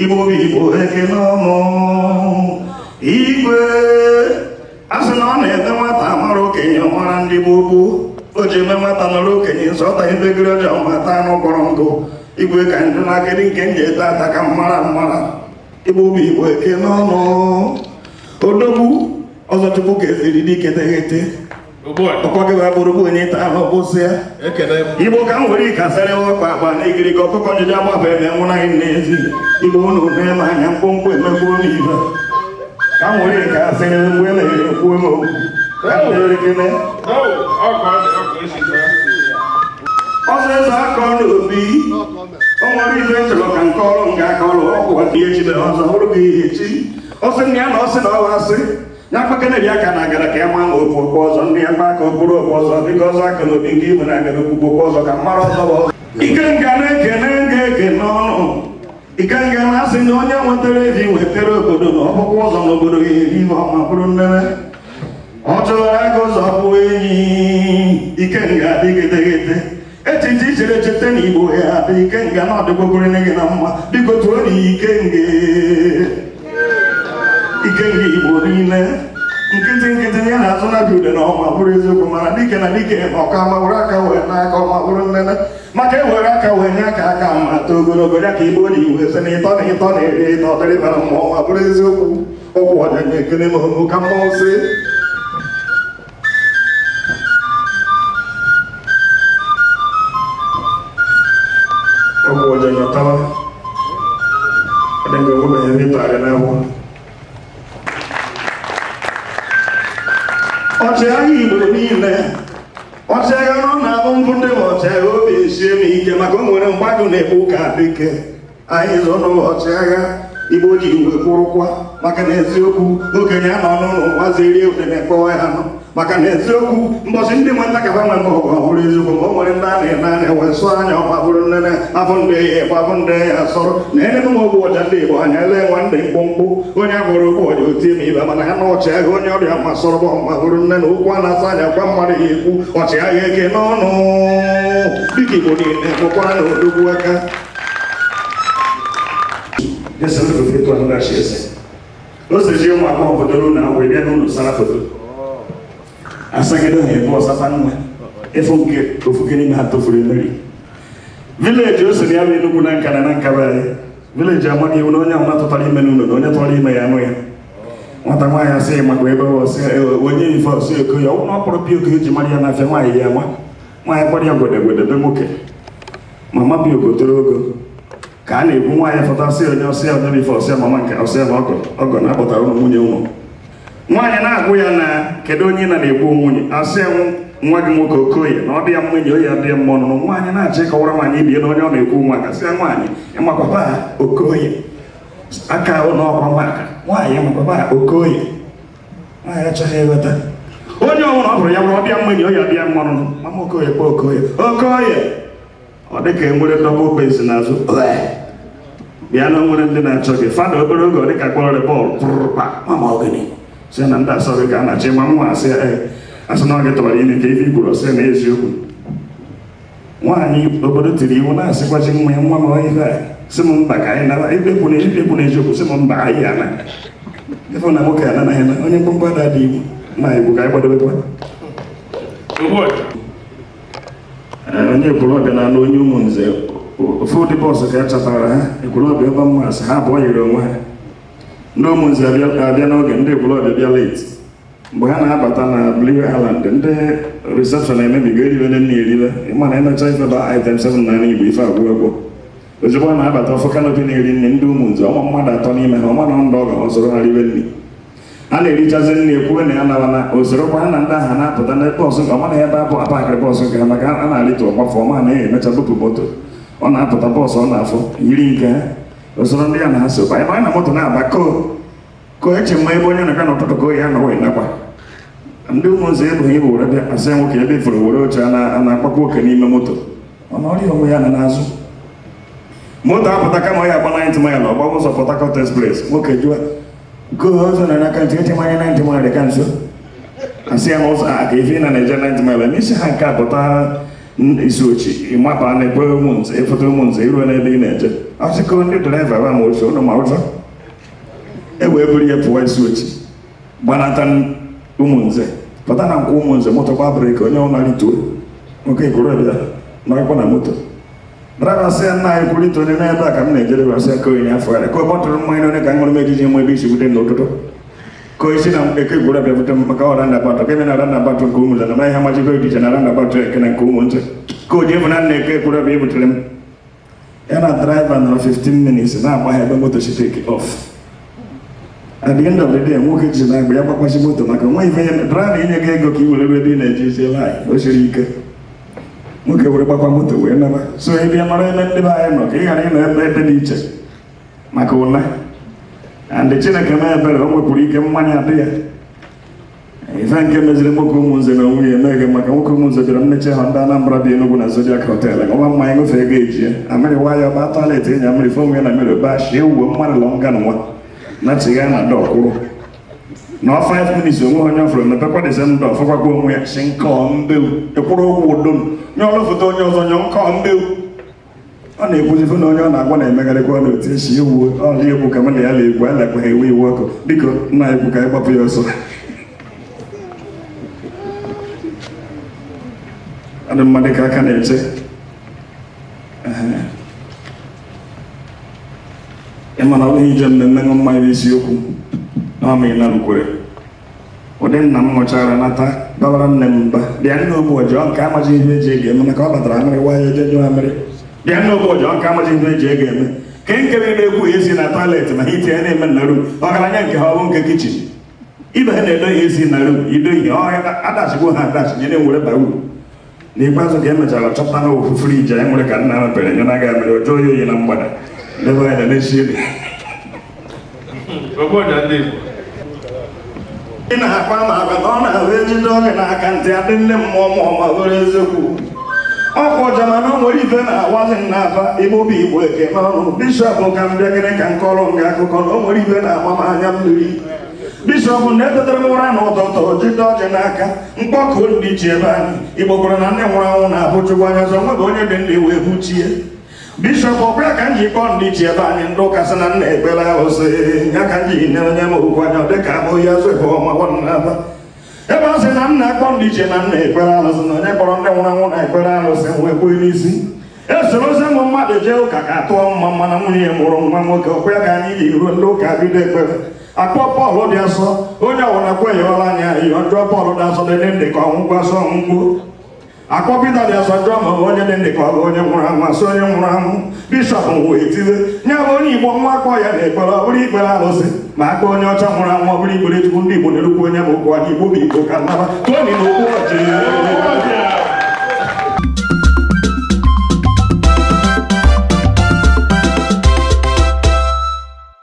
Igbo bụ Igbo ekene ọnụ igwe a sị na ọ na-eme nwata mara okenye mara ndị gboo gboo o ji eme nwata nọrọ okenye nsọta ibegiri ọjọọ mata anụ kpọrọ nkụ igwe ka njụ na akịrị nke m ji ete ata ka mmara mmara. Igbo bụ Igbo ekene ọnụ odogwu ọzọ Chukwu keziri dike teghete ọkwa gị bụrụ bụ onye taa ahụ gbụsịa Igbo ka m were ike asarị ọkpa akpa na igirigi ọkụkọ njiji agbafe eme nwụnaghị n'ezi Igbo unu na-eme anya mkpụmkpụ emegbuo m ibe ka m were ike asịrị mgbe emeghere ekwuo m okwu ka m dere kene ọzọ eze aka n'obi o nwere ife chọrọ ka nke ọrụ nga aka ọrụ ọkwụ ihe chibere ọzọ bụrụ gị ihe echi ọsị nne ya na ọsị na ọwa asị ya kpakeneri aka na agara ka ya maa ma okwu okwu ọzọ ndị ya gba aka okpuru okwu ọzọ dịka ọzọ aka n'obi nke ibu na agara okwukwu okwu ọzọ ka mara ọzọ bụ ọzọ. Ikenga na-ekene nga ekene ọnụ Ikenga na-asị na onye nwetara evi nwetara obodo na ọkpụkpụ ụzọ n'obodo ya eri ihe ọma bụrụ nnene ọ chọrọ aka ụzọ bụ enyi Ikenga adịgidegide echiche ichere cheta na Igbo ya adị Ikenga na ọdịgbokwere gị na mma biko tụọ na Ikenga Ikenga Igbo niile nkịtị nkịtị ya na-azụ na ude na ọma bụrụ eziokwu mana dike na dike na ọka ma were aka wee n'aka ọma bụrụ nnene maka ewere aka wee nye aka aka ma too ogologo ya ka Igbo ji wee sị na ịtọ na ịtọ na eri ịtọ dịrị bara mma ọma bụrụ eziokwu ọkwụ ọja nye ekele ma ọmụ ka mmọnwụ sị ọgwụ ọja nyọtawa ọ dị nga onwebeghị ebe ịtagharị n'akwụkwọ ọchịagha Igbo niile ọchịagha nọ na-abụ mbụ ndị bụ ọchịagha obi esie m ike maka o nwere mgbagụ na-ekpu ụka dike anyị zụnụ ọchịagha Igbo ji iwe kwụrụkwa maka na eziokwu okenye anọ n'ụlọ nwaziri udene kpọọ ya anụ maka na eziokwu mbọchị ndị nweta ka ha nwe mba ọgụ ọhụrụ eziokwu ma o nwere ndị a na-ene anya wee sụọ anya ọma bụrụ nnene afọ ndị ya egbe afọ ndị ya asọrọ na enebe m ogbu ọja ndị Igbo anya ele nwa ndị mkpụmkpụ onye agwụrụ okwu ọja otie m ibe mana ha na ọchịagha onye ọrịa ma sọrọ bụ ọma bụrụ nne na okwu a na-asa anya gwa mmadụ ya ekwu ọchịagha eke n'ọnụ dịka Igbo niile kpụkwara na odogwu aka o sezi ụmụ agbọghọ foto na wee bịa n'ụlọ sara foto asagide ha ebe ọsata nwa efu nke ofuke n'ime ha tofuru emeri village o siri ya bụ Enugwu na nka na na nka be anyị village amaghị iwu na onye ahụ tụtara ime n'ụlọ na onye tụrụ ime ya anụ ya nwata nwaanyị asị maka ebe ọsị onye ife ọsị oko ya ọ na ọ kpọrọ pị oko eji mara ya n'afịa nwaanyị ya nwa nwaanyị kpọrọ ya gwedegwede be nwoke mama bi oko toro ogo ka a na-ekwu nwaanyị fọta sị onye ọsị ya onye ife ọsị ya mama nke ọsị ya na ọgọ ọgọ na-akpọtara ụmụ nwunye ụmụ nwaanyị na-agwụ ya na kedu onye na na-ekwu nwunye asị ya nwa gị nwoke Okoye na ọ dị ya mma enyi oyi adị ya mma ọnụnụ nwaanyị na-achọ ịkọwara nwaanyị ibie na onye ọ na-ekwu nwa kasị ya nwaanyị ịmakwaba Okoye aka ụlọ ọkwa nwaka nwaanyị ịmakwaba Okoye nwaanyị achọghị ịghọta onye ọbụla ọ bụrụ ya bụrụ ọ bịa mma enyi oyi adị ya mma ọnụnụ mama Okoye kpọọ Okoye Okoye ọ dị ka enwere double bass n'azụ bịa na nwere ndị na-achọ gị fada obere oge ọ dị ka kpọrọ bọọlụ pụrụpa mama ogene sị na ndị asọ gị ka a na-achọ ịma nwa asị asị na ọ gị tọrọ ime ka ife ikwuru ọsị na eziokwu nwaanyị obodo tiri iwu na-asịkwachi nwa ya nwa m onye ife a sị m mba ka anyị nara ekwu na eziokwu sị m mba anyị ana ịfụ na nwoke ananaghị na onye mkpụmkpụ ada dị iwu na igbo ka anyị gbadobekwa onye Ekwulọbịa na-alụ onye Ụmụnze ofu ụdị bọọsụ ka a chatara ha Ekwulọbịa ebe mmasị ha abụọ yiri onwe ha ndị Ụmụnze abịa n'oge ndị Ekwulọbịa bịa late mgbe ha na-abata na Blue Island ndị reception emebigo eribe nne eribe ịma na emecha ife ba item 7 na Igbo ife agwụ agwụ ozugbo a na-abata ọfụ canopy na-eri nri ndị Ụmụnze ọma mmadụ atọ n'ime ha ọma na ndụ ọgọ ọzọrọ ha ribe nri a na-erichazi nri ekwuwe na ya nawa na osorokwa ha na ndị ahụ na-apụta na bọọsụ nke ọma na ebe abụ apakịrị bọọsụ nke ha maka a na-arịtụ ọgbafọ ọma na emecha bupụ moto ọ na-apụta bọọsụ ọ na-afụ yiri nke ha osoro ndị ya na ha so banye banye na moto na-aba ko ko eche mma ebe onye na-abịa n'ụtụtụ ka oyi anọghị nakwa ndị Ụmụnze ebughị ibu were bịa asị nwoke ebe ifuru were oche a na-akpakwa oke n'ime moto ọ na ọrịa onwe ya na n'azụ moto apụta kama ya agba 90 mile ọgba ụzọ Port Harcourt Express nwoke jụọ go ọzọ na n'aka ntị eche manya 90 mile ka nso asị ya n'ụzọ a ka ife na na-eje 90 mile eme isi ha nke a pụta Isuochi ịmapa na ekwe Ụmụnze, ịfụta Ụmụnze iruo n'ebe ị na-eje. Ọsịkọ ndị driver ba ma ụzọ ụnụ ma ụzọ e wee buru ya pụọ Isuochi gbanata Ụmụnze, pụta na nkwụ Ụmụnze, moto gba brake, onye ọ narituo, nwoke ikorobịa nọrịkwa na moto. Driver sị ya, nna anyị kwurịta onye n'ebe a ka m na-ejere. Wasị ya ka onye afọ ya ka ọ bọtụrụ mmanya onye ka m ṅụrụ m ejiji nwe ebe isi bute n'ụtụtụ ka o si na eke ikorobịa bute m maka ọ roundabout ka eme na roundabout nke Ụmụnze na ihe amajigo iche na roundabout eke na nke Ụmụnze ka o ji efu na nna eke ikorobịa ebutere m ya na driver nọrọ 15 minutes na-agba ha ebe moto si take off. At the end of the day, nwoke ji na agba ya gbakwasị moto maka nwa ife ya driver inye gị ego ka i were ebe ị na-eje isi lie o siri ike. Nwoke were gbakwa moto wee naba. So ị bịa nọrọ ebe ndị be anyị nọ ka ị ghara ịnọ ebe ebe dị iche maka ụna and Chineke mee ebere, o nwekwuru ike mmanya adị ya. Ife nke meziri nwoke Ụmụnze na onwe ya emeghe maka nwoke Ụmụnze bịara mmechi ha ndị Anambra bi Enugu na Zodiac Hotel ṅụwa mmanya, ṅụfe ego eji ya amịrị nwayọ ba toilet enyi amịrị fe onwe ya na mmiri ba shie uwe mmadụ lọ nga nwa na chigha na dọ kwụrụ na ọ 5 minutes onwe onye ọfụrụ mepekwa the same door, fụkwakwa onwe ya si nkọ mbewu ịkwụrụ ụgwọ udo nye ọrụ foto onye ọzọ nyọ nkọ mbewu. Ọ na-ekwuzi fụ na onye ọ na-agwa na-emegharịkwa n'otu esi ewu ọla egwu ka mụ na ya na-egwu alakwa ha ewe iwe ọkụ. Biko, nna ekwu ka anyị gbapụ ya ọsọ. Ọ dị mma dịka aka na-eche. Ee. Ị ma na ọ bụghị ije mmemme ṅụ mmanya bụ isiokwu na ọma ị narukwere ụdị nna m ṅụchara nata babara nne m mba. Bịa nne, ogbu ọjọọ nke amaghị ihe eji ego eme maka ọ batara amịrị waya eje nyụọ amịrị. Bịa nne, ogbu ọjọọ nke amaghị ihe eji ego eme ke nkere na-ekwu esi na toilet ma hiti ya na-eme na room ọgaranya nke ha ọ bụ nke kitchen ibe ha na-edo ya esi na room ido ihe ọ adachigbo ha adachi nye na-enwere ba uru. N'ikpeazụ ka e mechara chọpụta na ofu fridge anyị nwere ka nna mepere nye na-aga mere ọjọọ ya oyi na mgbada ndebe anyị na-emechi elu. Ogboja ndị Igbo. Ị na-akwa ma agwa na ọ na-ahụ ejide oge n'aka ntị adị nne mmụọ mmụọ ma bụrụ eziokwu ọkwa ọja mana o nwere ife na-awazi m n'afa Igbo bụ Igbo eke n'ọnụ. Bishop, ka m bịa gịnị ka m kọrọ m gị akụkọ na o nwere ife na-agba m anya mmiri. Bishop, na-etetere m ụra n'ụtụtụ jide ọjị n'aka mkpọkụ ndị iche ebe anyị Igbo kwuru na ndị nwụrụ anwụ na-abụ Chukwu anya ọzọ nwebe onye dị ndị wee buchie. Bishop, ọkwa ya ka m ji kpọọ ndị iche ebe anyị ndị ụka sị na nna ekpere arụsị ya ka m ji nye onye m okwu anya dịka abụ ya zụ ebe ọma nwanne ebe ọ sị na nna akpọ ndị iche na nna ekpere arụsị na onye kpọrọ ndị nwụrụ anwụ na ekpere arụsị wee kwee n'isi esorozi ụmụ mmadụ jee ụka ka atụọ mma mana nwunye ya mụrụ nwa nwoke. Ọkwa ya ka anyị ji ruo ndị ụka bido ekpere akpọ Pọl dị asọ onye ọbụla kweghịọla anya ihe ọjọọ. Pọl dị asọ dị ndị ka ọnwụgwọ asọ ọnwụgwọ. Akpọ Pita dị asọ jụọ ma onye dị ndị ka ọ bụ onye nwụrụ anwụ asị onye nwụrụ anwụ. Bishop wee tiwe nye bụ onye Igbo nwa akpọ ya na ekpere ọ bụrụ ikpere arụsị ma akpọ onye ọcha nwụrụ anwụ ọ bụrụ ikpere Chukwu. Ndị Igbo na-erukwu onye bụ ụkwụ anya. Igbo bụ Igbo ka naba tony na okwu ọjị.